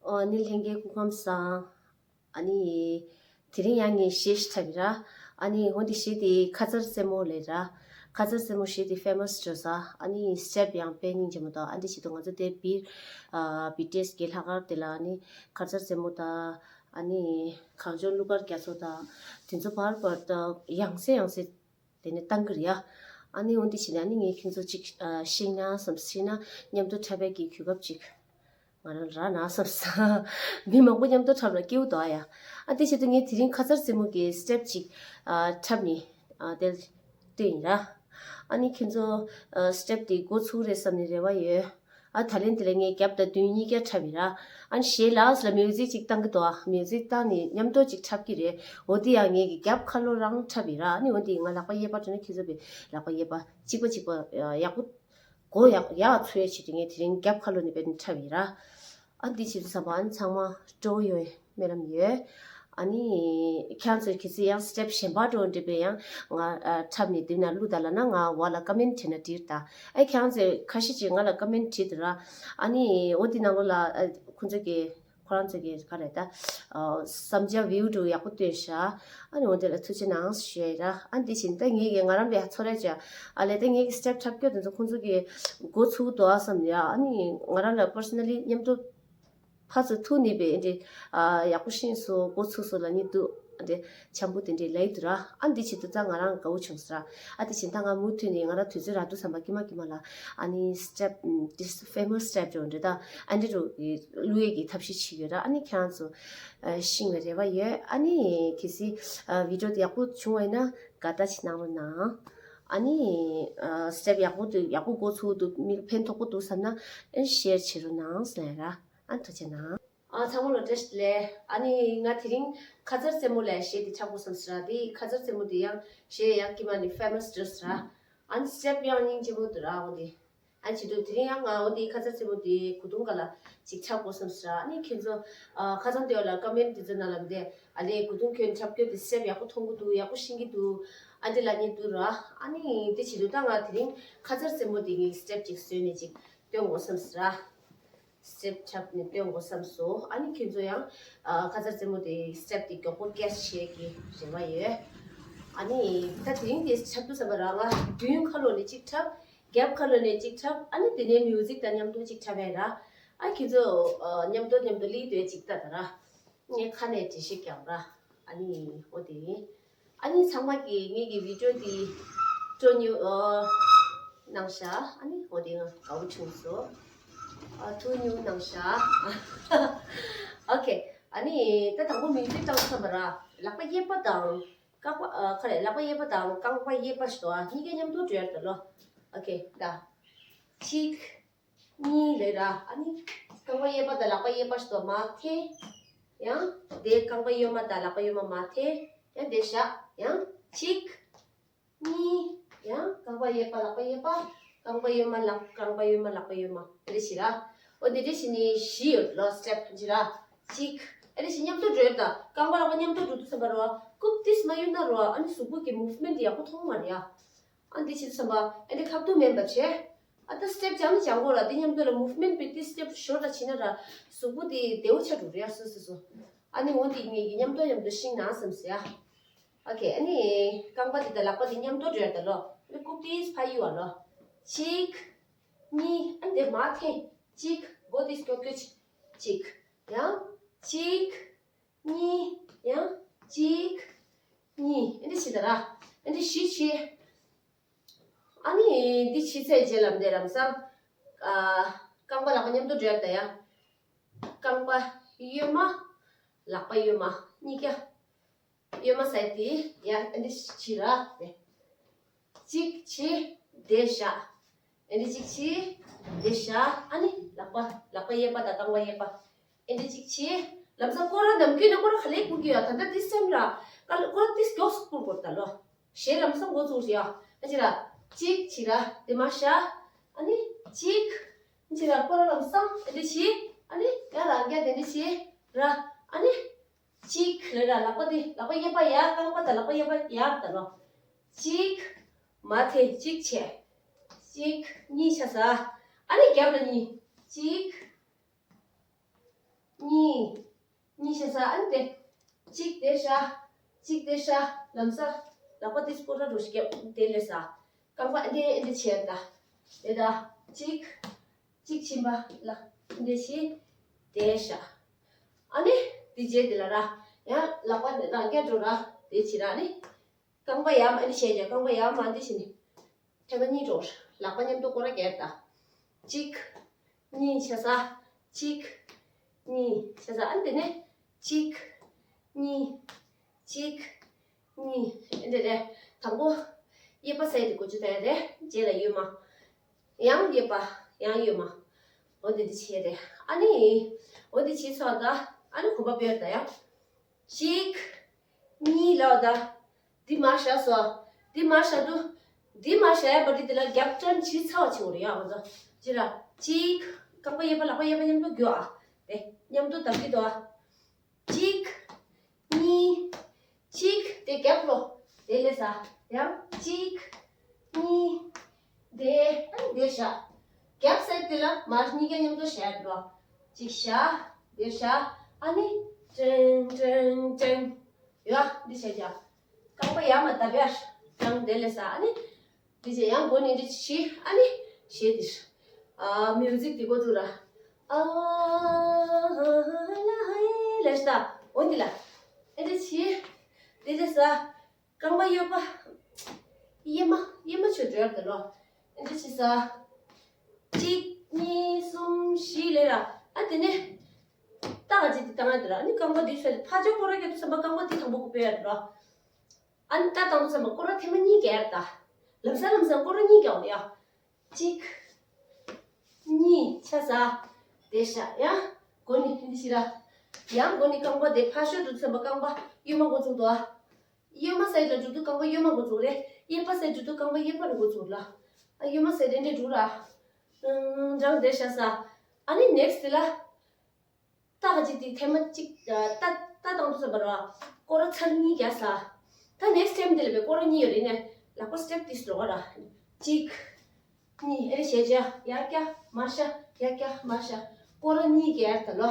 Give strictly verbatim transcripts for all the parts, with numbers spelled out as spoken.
ཨོ་ནི་ལྷན་རྒྱས་སྐུ་ཁམས་བཟང་། ཨ་ནི། དེ་རིང་ཡང་ངས་གཞས་ཤིག་འཁྲབ་ཡིན་ར། ཨ་ནི་འོ་འདི་གཞས་དེ་ཁ་མཚར་རྩེད་མོ་ལབ་ར། ཁ་མཚར་རྩེད་མོ་གཞས་དེ་ཕེ་མ་སི་འགྲོ་ས། ཨ་ནི་སི་ཊེབ་ཡང་དཔེ་སྙིང་རྗེ་མོ་དང་ཨ་འདི་བྱེད་དུས་ང་ཚོ་དེ་བི་ཨ་བི་ཊི་ཨེ་སི་གི་ལྷག་དཀར་དེ་ལ་ཨ་ནི་ཁ་མཚར་རྩེད་མོ་དང་། ཨ་ནི་གངས་ལྗོངས་གླུ་གར་རྒྱ་མཚོ་དང་། དེ་ཚོ་བར་བར་དུ་ཡང་སེ་ཡང་སེ་དེ་ནས་བཏང་གི་རེད་ཡ། ཨ་ནི་འོ་འདི་བྱས་ནས་ཨ་ནི་ངས་ཁྱེད་ཚོ་ཅིག་ཨ་ཤེས་ན་བསམ། ཤེས་ན་མཉམ་དུ་འཁྲབ་པའི་གི་གོ་སྐབས་ཅིག་ང་རང་རག་ན་བསམ་སོང་། མི་མང་པོ་མཉམ་དུ་འཁྲབ་ན་སྐྱིད་པོ་འདུག་ཨ་ཡ། ཨ་དེ་བྱེད་དུས་ངས་དེ་རིང་ཁ་མཚར་རྩེད་མོ་གི་སི་ཊེབ་ཅིག་ཨ་འཁྲབ་ནས་ཨ་དེར་སྟོན་ཡིན་ར། ཨ་ནི་ཁྱེད་ཚོ་ཨ་སི་ཊེབ་དེ་འགོ་ཚུགས་རེད་བསམ་ནས་རེ་བ་ཡོད། ཨ་ད་ལན་དེ་ལ་ངས་རྒྱབ་དང་མདུན་གཉིས་ཀ་འཁྲབ་ཡིན་ར། ཨ་ནི་གཞས་ལ་སི་ལ་མིའུ་ཟིག་ཅིག་བཏང་གི་འདུག་ཨ། མིའུ་ཟིག་བཏང་ནས་མཉམ་དུ་ཅིག་འཁྲབ་ཀྱི་རེད། འོ་དེ་ཡང་ངས་ཀྱི་རྒྱབ་ཁ་ལོ་རང་འཁྲབ་ཡིན་ར། ཨ་ནི་འོ་དེ་ང་ལག་པ་གཡས་པ་འགྲོ་ན་ཁྱེད་ཚོ་བས་ལག་པ་གཡས་པ་གཅིག་པ་གཅིག་པ་ཡག་པོ་མགོ་ཡག་ཡག་ཚོས་བྱེད་དུས་ངས་དེ་རིང་རྒྱབ་ཁ་ལོ་ནས་བས་འཁྲབ་ཡིན་ར། ཨ་འདི་བྱེད་དུས་བསམ་པ་ཨ་ནི་ཚང་མ་སྤྲོ་བོ་ཡོད་སྨོན་ལམ་ཡོད། ཨ་ནི་ཁྱེད་ཚོས་གལ་སྲིད་ཡང་སི་ཊེབ་གཞན་པ་འགྲོ་འདྲ་པས་ཡང་ང་ཨ་འཁྲབ་ནས་དེ་ན་བླུག་ད་ལབ་ན་ང་འོག་ལ་ཀ་མེན་ཊི་བྲིས་ན་འགྲིག་ད། ཨ་ཁྱེད་ཚོས་ཁ་ཤས་ཅིག་ང་ལ་ཀ་མེན་ཊི་བྲིས་འདུག་ར། ཨ་ནི་འོ་དེ་ནང་ལོགས་ལ་ཨ་ཁོང་ཚོ་གི་ཁོ་རང་ཚོ་གི་ག་རེ་ད་ཨ་བསམ་འཆར་བིའུ་འདྲ་ཡག་པོ་བཏོན་ཤག་ཨ་ནི་འོ་དེ་ལ་ཐུགས་རྗེ་གནང་ཞུ་ཡ་ཡིན་ར། ཨ་འདི་བཞིན་ད་ངས་ཀྱི་ང་རང་ལ་ཚོར་ར་བྱ་ཨ་ལས་ད་ངས་ཀྱི་སི་ཊེབ་འཁྲབ་སྐྱོ་དེ་ཚོ་ཁོང་ཚོ་གི་འགོ་ཚུགས་འདུག་ཨ་བསམ་ཡ། ཨ་ནི་ང་རང་ལ་པར་སོ་ན་ལི་མཉམ་དུ་ཕར་ཚུར་ཐུག་ནི་པས་འདི་ཨ་ཡག་པོ་ཤེས་སོང་། འགོ་ཚུགས་སོང་ལབ་ནི་འདུག་འདི་འཆམ་པོ་དེ་འདྲས་ལབ་ཡི་འདུག་ར། ཨ་འདི་བྱེད་དུས་ད་ང་རང་དགའ་བོ་བྱུང་སོང་ར། ཨ་དེ་བཞིན་ད་ང་མུ་མཐུད་ནས་ང་རང་དུས་ཚོད་རག་དུས་ཙམ་པ་ཀྱི་མ་ཀྱི་མ་ལ་ཨ་ནི་སི་ཊེབ་འདི་ཕེ་མ་སི་སི་ཊེབ་འགྲོ་འདྲ་ད་ཨ་འདི་འགྲོ་བླུག་ཡས་ཀྱི་ཐབས་ཤེས་བྱེད་ཡོད་ར། ཨ་ནི་ཁྱེད་རང་ཚོ་ཨ་ཤེས་པའི་རེ་བ་ཡོད། ཨ་ནི་གལ་སྲིད་ཨ་བི་ཌི་ཡོ་དེ་ཡག་པོ་བྱུང་བ་ཡིན་ན་དགའ་རྟགས་ཅིག་གནང་རོགས་གནང་། ཨ་ནི་ཨ་སི་ཊེབ་ཡག་པོ་འདུག་ཡག་པོ་འགོ་ཚུགས་འདུག་མི་ལ་ཕན་ཐོགས་པོ་འདུག་བསམ་ན་ཨ་ཤེར་བྱེད་རོགས་གནང་ཟེར་ཡ་ར། ཨ་ཐུགས་རྗེ་གནང་། ཨ་ཚང་མ་ལ་བཀྲ་ཤིས་བདེ་ལེགས། ཨ་ནི་ང་དེ་རིང་ཁ་མཚར་རྩེད་མོ་ལ་གཞས་དེ་འཁྲབ་དགོས་བསམ་སོང་ར། དེ་ཁ་མཚར་རྩེད་མོ་དེ་ཡང་གཞས་ཡང་ཀྱི་མ་ནི་ཕེ་མ་སི་འགྲོ་སོང་ར། ཨ་ནི་སི་ཊེབ་ཡང་སྙིང་རྗེ་མོ་འདུག་ར། འོ་དེ་ཨ་བྱེད་དུས་དེ་རིང་ཡང་ང་འོ་དེ་ཁ་མཚར་རྩེད་མོ་དེ་གོ་དུང་ག་ལ་ཅིག་འཁྲབ་དགོས་བསམ་སོང་ར། ཨ་ནི་ཁྱེད་ཚོ་ཨ་ཁ་སང་དེ་བ་ལ་ཀ་མེན་ཊི་དེ་ཚོ་ནང་ལ་མི་དེ་ཨ་ལས་གོ་དུང་ཁྱོད་འཁྲབ་སྐྱོ་དེ་སི་ཊེབ་ཡག་པོ་མཐོང་གི་འདུག་ཡག་པོ་ཤེས་ཀྱི་འདུག་ཨ་དེ་ལབ་ནི་འདུག་ར། ཨ་ནི་དེ་བྱེད་དུས་ད་ང་དེ་རིང་ཁ་མཚར་རྩེད་མོ་དེ་ངས་སི་ཊེབ་ཅིག་བཟོས་ནས་ཅིག་སྟོན་དགོས་བསམ་སོང་ར། སི་ཊེབ་འཁྲབ་ནས་སྟོན་དགོས་བསམ་སོང་། ཨ་ནི་ཁྱེད་ཚོ་ཡང་ཨ་ཁ་མཚར་རྩེད་མོ་དེ་སི་ཊེབ་དེ་མགྱོགས་པོ་ཀེ་ཆི་བྱེད་ཀྱི་རེ་བ་ཡོད། ཨ་ནི་ད་དེ་རིང་དེ་འཁྲབ་དུས་ཙམ་པ་རང་ང་མདུན་ཁ་ལོ་ནས་གཅིག་འཁྲབ། རྒྱབ་ཁ་ལོ་ནས་གཅིག་འཁྲབ། ཨ་ནི་དེ་ནས་མིའུ་ཟིག་དང་མཉམ་དུ་གཅིག་འཁྲབ་ཡ་ར། ཨ་ཁྱེད་ཚོ་ཨ་མཉམ་དུ་མཉམ་དུ་ལི་དོད་གཅིག་ལྟ་ད་ར། ངས་ཁ་ནས་འགྲེལ་བཤད་རྒྱབ་ར། ཨ་ནི་འོ་དེ་ཡིན། ཨ་ནི་ཚང་མ་གིས་ངེད་ཀྱི་བི་ཌི་ཡོ་འདི་སྤྲོ་ཉུ་ཨ་གནང་ཤག་ཨ་ནི་འོ་དེ་ང་དགའ་བོ་བྱུང་སོང་། ཨ་ཐུགས་ཉུང་གནང་ཤག་ཨོ་ཁེ། ཨ་ནི་ད་དང་པོ་མིའུ་ཟིག་བཏང་བསམ་པ་ར། ལག་པ་གཡས་པ་དང་རྐང་པ་ཨ་ཁ་རེ་ལག་པ་གཡས་པ་དང་རྐང་པ་གཡས་པ་ཞིག་འདུག་ཨ་གཉིས་ཀ་མཉམ་དུ་འགྲོ་ཡར་ད་ལོ། ཨོ་ཁེ་ད། གཅིག་གཉིས་ལས་ར། ཨ་ནི་རྐང་པ་གཡས་པ་དང་ལག་པ་གཡས་པ་ཞིག་ཏུ་མར་འཐེན། ཡང་དེ་རྐང་པ་གཡོན་མ་དང་ལག་པ་གཡོན་མ་མར་འཐེན། ཡང་དེ་བཞག་ཡང་གཅིག་གཉིས། ཡང་རྐང་པ་གཡས་པ་ལག་པ་གཡས་པ། རྐང་པ་གཡོན་མ་ལག་རྐང་པ་གཡོན་མ་ལག་པ་གཡོན་མ་དེ་འདྲ་བྱེད་ར། འོ་དེ་འདྲ་བྱེད་ནི་བཞི་ཡོད་ལོ་སི་ཊེབ་འདི་ར། གཅིག་ཨ་ནི་བཞི་མཉམ་དུ་འགྲོ་ཡོད་ད། རྐང་པ་ལག་པ་མཉམ་དུ་འགྲོ་དུས་ཙམ་པ་ར་རྐུབ་ཏིས་མ་གཡུག་ན་ར་ཨ་ནི་གཟུགས་པོ་གི་མུབ་མེན་ཊི་ཡག་པོ་མཐོང་མ་རེད་ཡ། ཨ་འདི་བྱེད་དུས་ཙམ་པ་ཨ་ནི་ཁ་ཐུག་མེད་པ་བྱས། ཨ་ད་སི་ཊེབ་སྦྱང་ནི་སྦྱང་དགོས་ར། འདི་མཉམ་དུ་ལ་མུབ་མེན་ཊི་བི་ཏི་སི་ཊེབ་ཤོར་ར་ཕྱིན་ན་ར་གཟུགས་པོ་དེ་བདེ་བོ་ཆགས་འགྲོ་རེད་ཡ། སོ་སོ་སོ། ཨ་ནི་འོ་འདི་ངེད་ཀྱི་མཉམ་དུ་མཉམ་དུ་ཤེས་ན་བསམ་སོང་ཡ། ཨོ་ཁེ། ཨ་ནི་རྐང་པ་འདི་དང་ལག་པ་འདི་མཉམ་དུ་འགྲོ་ཡ་ད་ལོ། ཨ་ནི་རྐུབ་ཏིས་ཕར་གཡུག་བ་ལོ། གཅིག་གཉིས། ཨ་ནི་དེ་མར་འཐེན། གཅིག་མགོ་ཏིས་སྐྱོ་སྐྱོ་བྱེད། གཅིག་ཡང་གཅིག་གཉིས། ཡང་གཅིག་གཉིས། ཨ་ནི་བྱེད་ད་ར། ཨ་ནི་བཞི་བྱེད། ཨ་ནི་འདི་བྱས་ཚར་རྗེས་ལ་འདི་ལམ་སང་ཨ་རྐང་པ་ལག་པ་མཉམ་དུ་འགྲོ་ཡ་ད་ཡ། རྐང་པ་གཡོན་མ། ལག་པ་གཡོན་མ་གཉིས་ཀ། གཡོན་མ་ཟེར་དེ་ཡ་ཨ་འདི་བྱེད་ར། གཅིག་བྱེད། དེ་བཞག་ཨ་འདི་གཅིག་བྱེད། དེ་བཞག་ཨ་ནི་ལག་པ་ལག་པ་གཡས་པ་དང་རྐང་པ་གཡས་པ། ཨ་འདི་གཅིག་བྱེད། ལམ་སང་སྐོར་ར་ནམ་རྒྱུན་ནས་སྐོར་ར་ག་ལེ་བསྐུར་གྱི་ཡོད། ད་ལྟ་འདི་སེམས་ར་ཀ་ལ་སྐོར་ར་ཏིས་མགྱོགས་སུ་བསྐུར་དགོས་ད་ལོ། གཞས་ལམ་སང་འགོ་ཚུགས་ཡ། ཨ་ཅི་ར། གཅིག་བྱེད་ར། དེ་མར་བཞག་ཨ་ནི་གཅིག་ཨ་ཅི་ར་སྐོར་ར་ལམ་སང་ཨ་འདི་བྱེད། ཨ་ནི་ཡ་རང་རྒྱ་དེ་འདི་བྱེད་ར། ཨ་ནི་གཅིག་ལས་ར་ལག་པ་དེ་ལག་པ་གཡས་པ་ཡ། རྐང་པ་དང་ལག་པ་གཡས་པ་ཡར་ད་ལོ། གཅིག་མར་འཐེན། གཅིག་བྱས། གཅིག་གཉིས་ཆ་ས། ཨ་ནི་རྒྱབ་ལ་གཉིས། གཅིག་གཉིས། ས་ཨ་ནི་དེ། གཅིག་དེ་བཞག་གཅིག་དེ་བཞག་ལམ་སང་། ལག་པ་དེ་སྐོར་ར་འགྲོ་ཞིག་རྒྱབ་དེ་ལས་ས། རྐང་པ་ཨེ་འདྲས་ཨེ་འདྲས་བྱས་ད། དེ་ད། གཅིག་གཅིག་ཕྱིན་པ་ལ་ཨེ་འདྲས་བྱས། དེ་བཞག་ཨ་ནི། དེ་རྗེས་དེ་ལ་ར། ཡང་ལག་པ་འདི་ད་རྒྱ་འགྲོ་ར། དེ་བྱེད་ར་ནི། རྐང་པ་ཡར་མར་ཨེ་འདྲས་བྱས་ཀྱང་རྐང་པ་ཡར་མར་འདི་བྱས་ནི། ཐེངས་མ་གཉིས་འགྲོ། ལག་པ་མཉམ་དུ་སྐོར་ར་རྒྱག་ད། གཅིག་གཉིས་བྱས་ས། གཅིག་གཉིས་བྱས་ས། ཨ་ནི་དེ་ནས་གཅིག་གཉིས། གཅིག་གཉིས། ཨེ་འདྲས་རེད། དང་པོ། གཡས་པ་ས་ཡ་དེ་འགོ་བཅུག་ད་ཡ་རེད། རྗེས་ལ་གཡོན་མ། ཡང་གཡས་པ། ཡང་གཡོན་མ། འོ་དེ་འདྲས་བྱས་རེད། ཨ་ནི། འོ་དེ་བྱས་ཚར་ད། ཨ་ནི་གོམ་པ་སྤོས་ད་ཡ། གཅིག་གཉིས་ལབ་ད། འདི་མར་བཞག་སོ། འདི་མར་བཞག་དུས། འདི་མར་བཞག་ཡ་བར་དུ་དེ་ལ་རྒྱབ་སྐྲན་བྱས་ཚར་བ་བྱེད་དགོས་རེད་ཡ་ང་ཚོ། ཅི་ར། གཅིག་རྐང་པ་གཡས་པ་ལག་པ་གཡས་པ་མཉམ་དུ་རྒྱུག་ཨ། དེ་མཉམ་དུ་བརྡབ་ཀྱི་འདུག་ཨ། གཅིག་གཉིས། གཅིག་དེ་རྒྱབ་ལོ། དེ་ལས་ས། ཡང་གཅིག་གཉིས། དེ་ཨ་ནི་དེ་བཞག་རྒྱབ་ས་དེ་ལ་མར་གཉིས་ཀ་མཉམ་དུ་བཞག་འགྲོ། གཅིག་བཞག་དེ་བཞག་ཨ་ནི། ཀྲེང་ཀྲེང་ཀྲེང་། ཡ། འདི་བྱས་ཀྱང་། རྐང་པ་ཡར་མར་བརྡབ་ཡ། ཀྲང་དེ་ལས་ས་ཨ་ནི། འདི་བྱས་ཡང་མགོ་ནས་འདི་བྱས་ཨ་ནི། བྱས་འདི། ཨ། མིའུ་ཟིག་འདི་འགོ་འཛུགས་ར། ཨ་ལ་ཧེ་ལ་ཤ་ད། འོ་འདི་ལ། ཨེ་འདི་བྱས། འདི་ལས་ས། རྐང་པ་གཡས་པ། གཡས་མ། གཡས་མ་ཆོས་འགྲོ་ཡར་དུ་ལོ། ཨེ་འདི་བྱས་ས། གཅིག་གཉིས། གསུམ། བཞི་ལས་ར། ཨ་དེ་ནས། ཏག་ཅིག་དེ་བཏང་ཡ་དེ་ར། ཨ་ནི་རྐང་པ་དེ་ས་ཕར་ཕྱོགས་སྐོར་ར་རྒྱག་དུས་ཙམ་པ་རྐང་པ་དེ་དང་པོ་གུ་སྤོས་ཡ་དེ་ར། ཨ་ནི་ད་དང་དུས་ཙམ་པ་སྐོར་ར་ཐེངས་མ་གཉིས་རྒྱག་ཡ་ད། ལམ་སང་ལམ་སང་སྐོར་ར་གཉིས་རྒྱག་འོང་ཡ། གཅིག་གཉིས། ཆ་ས། དེ་ཤ་ཡ། མགོ་ནས་འདི་ཤི་ར། ཡང་མགོ་ནས་རྐང་པ་དེ་ཕར་ཕྱོགས་འགྲོ་དུས་ཙམ་པ་རྐང་པ་གཡོན་མ་འགོ་བཙུགས་འདུག་ཨ། གཡོན་མ་ས་ཡི་ལ་འགྲོ་དུས་རྐང་པ་གཡོན་མ་འགོ་བཙུགས་རེད། གཡས་པ་ས་ཡི་འགྲོ་དུས་རྐང་པ་གཡས་པ་རུ་འགོ་བཙུགས་ལ། ཨ་གཡོན་མ་ས་ཡི་དེ་འདྲས་འགྲོ་ར། ཨང་། འདྲང་དེ་ཤ་ས། ཨ་ནི་ནེག་སི་ཊི་དེ་ལ། ཏག་ཅིག་དེ་ཐེངས་མ་གཅིག་ཏག་ཏག་བཏང་དུས་ཙམ་པ་ར། སྐོར་ར་ཚར་གཉིས་རྒྱག་ས། ད་ནེག་སི་ཊི་ཊེམ་དེ་ལ་བའི་སྐོར་ར་གཉིས་ཡོད་རེད་ནས། ལག་པ་སི་ཊེབ་དེ་འགྲོ་ག་ར། གཅིག་གཉིས། ཨེ་རེ་བྱས་བྱས། ཡར་རྒྱག་མར་བཞག་ཡར་རྒྱག་མར་བཞག་སྐོར་ར་གཉིས་རྒྱག་ཡར་ད་ལོ།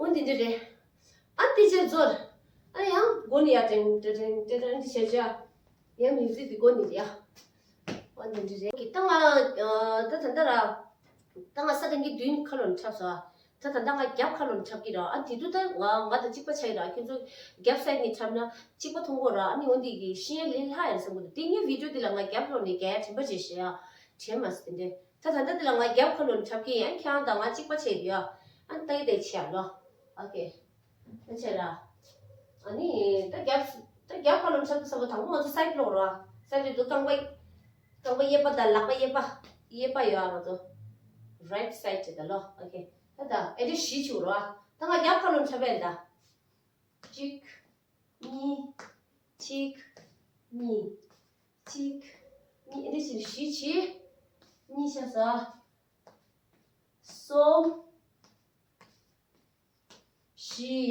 འོ་འདི་འདྲས་རེད། ཨ་དེ་རྗེས་ཚོར། ཨ་ཡང་མགོ་ནས་ཡར་ཀྲེང་ཀྲེང་ཀྲེང་ཀྲེང་འདི་བྱས་བྱས། ཡང་མིའུ་ཟིག་འདི་མགོ་ནས་རེད་ཡ། འོ་འདི་འདྲས་རེད། ད་ང་ད་ད་ལྟ་ར། ད་ང་ས་ག་གི་མདུན་ཁ་ལོ་ནས་འཁྲབ་སོང་། ད་ད་ལྟ་ང་རྒྱབ་ཁ་ལོ་ནས་འཁྲབ་ཀྱི་ར། ཨ་དེ་དུས་ད་ང་ང་དང་གཅིག་པ་ཆགས་ཡིན་ར། ཁྱོད་ཚོ་རྒྱབ་སའི་ནས་འཁྲབ་ན་གཅིག་པ་མཐོང་གོ་ར། ཨ་ནི་འོ་འདི་གི་ཤེས་ཡོན་ལས་སླ་ཡར་སོང་གི་འདུག་དེ་ངའི་བི་ཌིའོ་འདི་ལ་ང་རྒྱབ་ལོ་ནས་རྒྱལ་དྲན་པ་བྱེད་ཤེས་ཡ། དྲན་མ་སི་དེ་འདྲས། ད་ད་ལྟ་འདི་ལ་ང་རྒྱབ་ཁ་ལོ་ནས་འཁྲབ་ཀྱི་ཡིན། ཨ་ཁྱེད་རང་དང་ང་གཅིག་པ་ཆགས་ཡོད་ཡ། ཨ་ད་ཡི་དེ་ཆེ་ཡ་ལོ། ཨོ་ཁེ། ཨ་ཆེ་ར། ཨ་ནི་ད་རྒྱབ་ད་རྒྱབ་ཁ་ལོ་འཁྲབ་དུས་ཙམ་པ་དང་པོ་ང་ཚོ་སའིཌ་ལོག་ར། སའིཌ་དུ་རྐང་པ་རྐང་པ་གཡས་པ་དང་ལག་པ་གཡས་པ་གཡས་པ་ཡོད་ཨ། ང་ཚོ་རའིཊ་སའིཌ་ཅིག་ད་ལོ། ཨོ་ཁེ། ད་ད་ཨེ་འདྲས་བཞི་བྱུང་ར། ད་ང་རྒྱབ་ཁ་ལོ་འཁྲབ་པ་ཡིན་ད། གཅིག་གཉིས། གཅིག་གཉིས། གཅིག་གཉིས། ཨེ་འདྲས་བྱས་བཞི་བྱས། གཉིས་ཆ་ས། གསུམ། བཞི།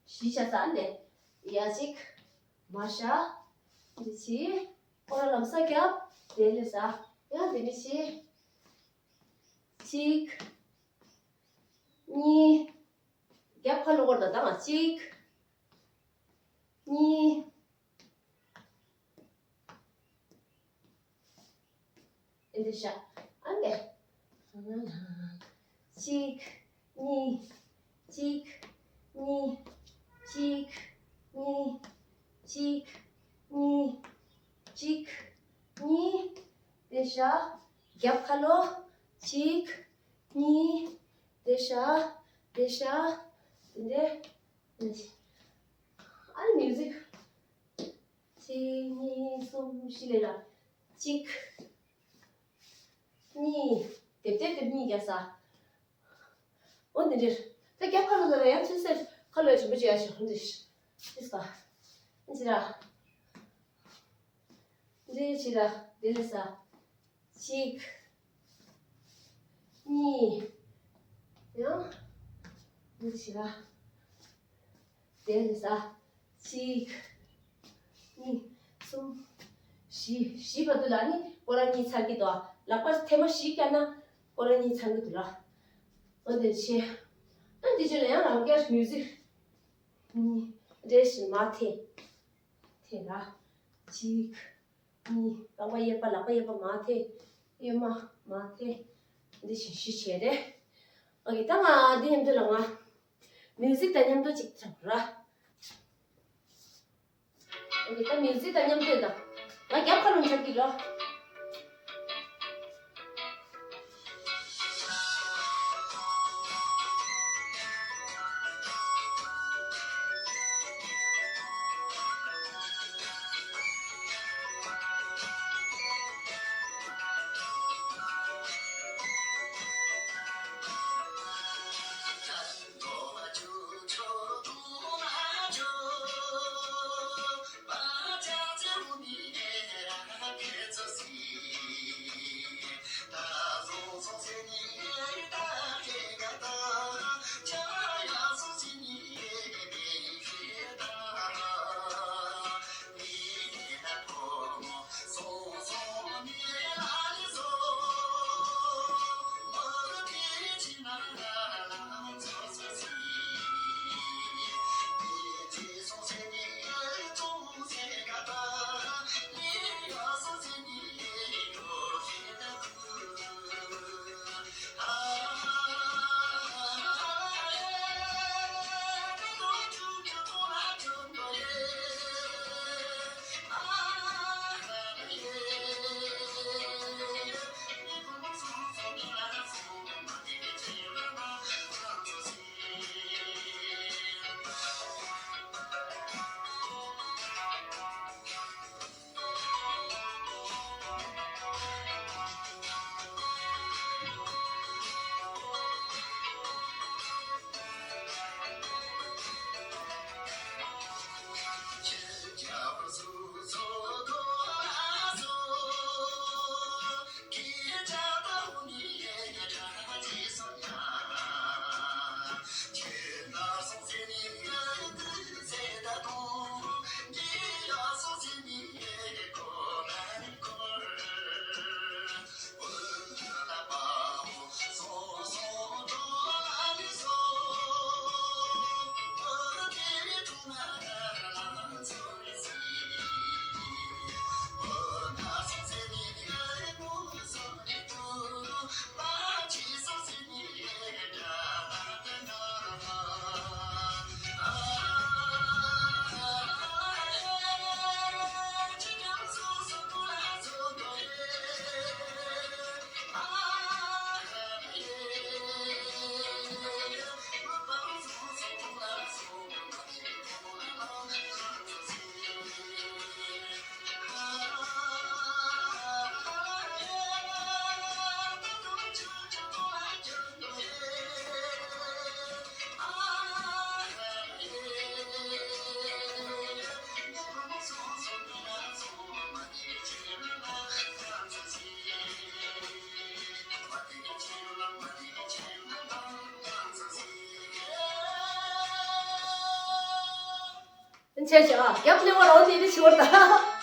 བཞི་ཆ་ས་ནས་ཡ་གཅིག་མར་བཞག་འདི་བྱས། སྐོར་ར་ལམ་སང་རྒྱབ། དེ་ལས་ས། ཡང་དེ་འདྲས་བྱས། གཅིག་གཉིས། རྒྱབ་ཁ་ལོ་སྐོར་ད་བཏང་། གཅིག་གཉིས། ཨེ་འདི་བཞག་ཨ་ནི། གཅིག་གཉིས། གཅིག་གཉིས། གཅིག་གཉིས། གཅིག་གཉིས། གཅིག་གཉིས། དེ་བཞག་རྒྱབ་ཁ་ལོ། གཅིག་གཉིས། དེ་བཞག་དེ་བཞག་དེ་འདྲས། ཨ་ནི་མིའུ་ཟིག་གཅིག་གཉིས། གསུམ། བཞི་ལས་ལ། གཅིག་གཉིས། དེབ་དེབ་དེབ་གཉིས་རྒྱག་ས། འོ་འདི་འདྲས། ད་རྒྱབ་ཁ་ལོ་ད་ལ་ཡང་ཆུ་སེར་ཁ་ལོ་ཡ་ཆེན་པོ་བྱེད་ཡ་ཞིག་འདི་འདྲས། ཅི་ས། འདི་ར། འདི་ཅི་ར། འདི་ལས་ས། གཅིག་གཉིས། ཡང་། འདི་ཅི་ར། དེ་ལས་ས། གཅིག་གཉིས། གསུམ། བཞི། བཞི་བར་དུ་ལ་ནི་སྐོར་ར་གཉིས་ཚར་གྱི་འདུག་ལག་པ་ཐེངས་མ་བཞི་བཀྱག་ན་སྐོར་ར་གཉིས་ཚར་གྱི་འདུག་ལ། འོ་དེ་བྱས། ཨ་འདི་ཅི་ལ་ཡང་རང་སྐྱར་མིའུ་ཟིག་གཉིས་རེ་བཞིན་མར་འཐེན། འཐེན་ལ། གཅིག་གཉིས། རྐང་པ་གཡས་པ་ལག་པ་གཡས་པ་མར་འཐེན། གཡོན་མ་མར་འཐེན། འདི་བཞིན་བཞི་བྱས་རེད། ཨོ་ཀེ། ད་ང་འདི་མཉམ་དུ་ལ་ང་མིའུ་ཟིག་དང་མཉམ་དུ་ཅིག་འཁྲབ་ར། ཨོ་ཀེ། ད་མིའུ་ཟིག་དང་མཉམ་དུ་ད་ང་རྒྱབ་ཁ་ལུང་འཁྲབ་ཀྱི་རོ། ཆེ་ཆེ་ཨ། རྒྱབ་ལེ་བ་རོ་དེ་དེ་ཞོར་ད།